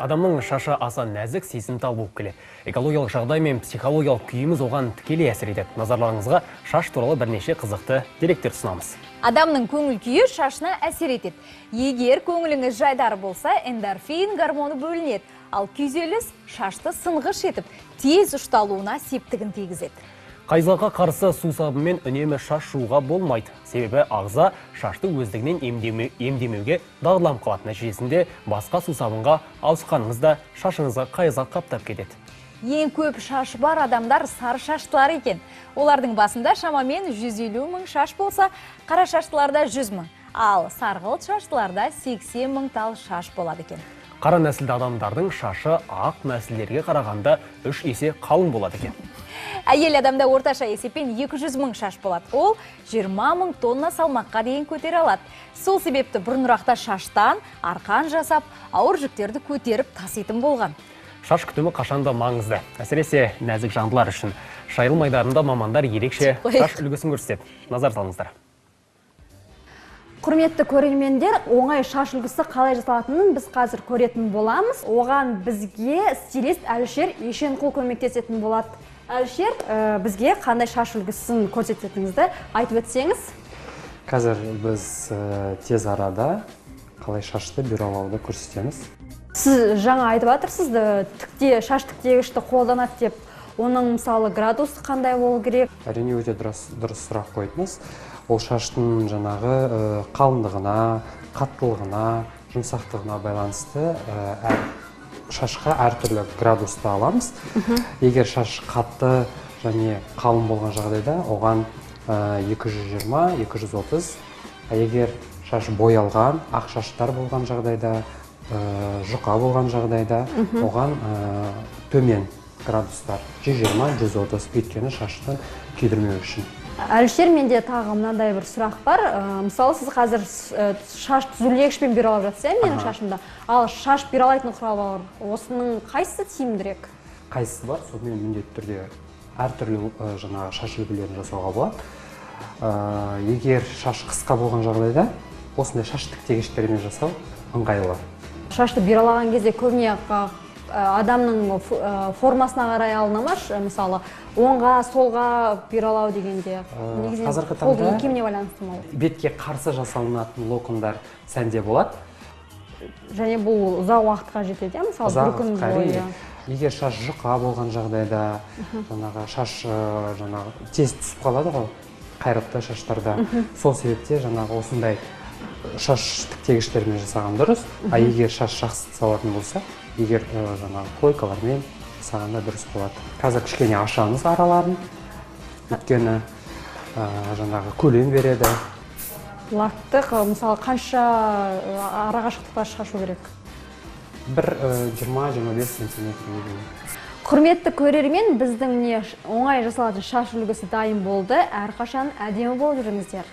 Адамның шашы аса нәзік, сезімтал болып келеді. Экологиялық жағдай мен психологиялық күйіміз оған тікелей әсер етеді. Назарларыңызға шаш туралы бірнеше қызықты деректер ұсынамыз. Адамның көңіл күйі шашына әсер етеді. Егер көңіліңіз жайдары болса, эндорфин гормоны бөлінеді. Ал күйзеліс шашты сынғыш етіп, тез ұшталуына септігін тигізеді. Қайызғаққа қарсы сусабынмен үнемі шаш жууға болмайды. Себебі ағза шашты өздігінен емдемеуге дағдыланып қалады. Нәтижесінде басқа сусабынға ауысқаныңызда шашыңызға қайызғақ қаптап кетеді. Ең көп шашы бар адамдар сары шаштылар екен. Олардың басында шамамен 150 мың шаш болса, қара шаштыларда 100 мың, ал сарғылт шаштыларда 80 мың тал шаш болады екен. Қара нәсілді адамдардың шашы ақ нәсілдерге қарағанда 3 есе қалың болады екен. Әйел адамда орташа есеппен 200 мың шаш болады. Ол 20 мың тонна салмаққа дейін көтере алады. Сол себепті бұрынырақта шаштан арқан жасап, ауыр жүктерді көтеріп таситын болған. Шаш күтімі қашанда маңызды. Әсіресе нәзік жандылар үшін. Шайылым айдарында мамандар ерекше шаш үлгісін көрсетеді. Назар салыңыздар. Құрметті көрермендер, оңай шаш үлгісі қалай жасалатынын біз қазір көретін боламыз. Оған бізге стилист Әлішер Ешенқұл көмектесетін болады. Әлішер, бізге қандай шаш үлгісін көрсететініңізді айтып өтсеңіз. Қазір біз тез арада қалай шашты бюролауды көрсетеміз. Сіз жаңа айтып жатырсыз, шаш тіктегішті қолданады деп. Оның мысалы градусы қандай болу керек? Әрине, өте дұрыс сұрақ қойдыңыз. Ол шаштың жаңағы қалыңдығына, қаттылығына, жұмсақтығына байланысты әр шашқа әртүрлі градусты аламыз. Егер шаш қатты және қалың болған жағдайда оған 220, 230. Егер шаш боялған, ақ шаштар болған жағдайда, жұқа болған жағдайда оған төмен градустар 120, 130, өйткені шаштан күйдірмеу үшін. Әлішер, менде тағы мынандай бір сұрақ бар. Мысалы, сіз қазір шаш түзулегішпен бюролап жатсыз, менің шашымда. Ал шаш бюролайтын құрал бар. Осының қайсысы тиімдірек? Қайсысы бар, сонымен міндетті түрде әртүрлі жаңағы шаш үлгілерін жасауға болады. Егер шаш қысқа болған жағдайда, осындай шаш тіктегіштермен жасау ыңғайлы. Шашты бюролаған кезде көбіне адамның формасына қарай алына ма? Мысалы, оңға, солға бюролау дегенде негізінен қазіргі қолдың таңда икеміне байланысты ма ол? Бетке қарсы жасалынатын локондар сәнде болады. Және бұл ұзақ уақытқа жетеді, иә? Мысалы, Ұзақ бір күн уақытқа, бойы. әрине. Егер шаш жұқа болған жағдайда, жаңағы шаш, жаңағы тез түсіп қалады ғой, қайратты шаштарда. Сол себепте жаңағы осындай шаш тіктегіштермен жасаған дұрыс. А егер шаш жақсы салатын болса, егер жаңағы плойкалармен жасағанда дұрыс болады. Қазір кішкене ашамыз араларын, өйткені жаңағы көлем береді. Лакты, мысалы, қанша арақашықтықта шашу керек? Бір 20-25 сантиметр дейін. Құрметті көрермен, біздің міне оңай жасалатын шаш үлгісі дайын болды. Әрқашан әдемі болып жүріңіздер.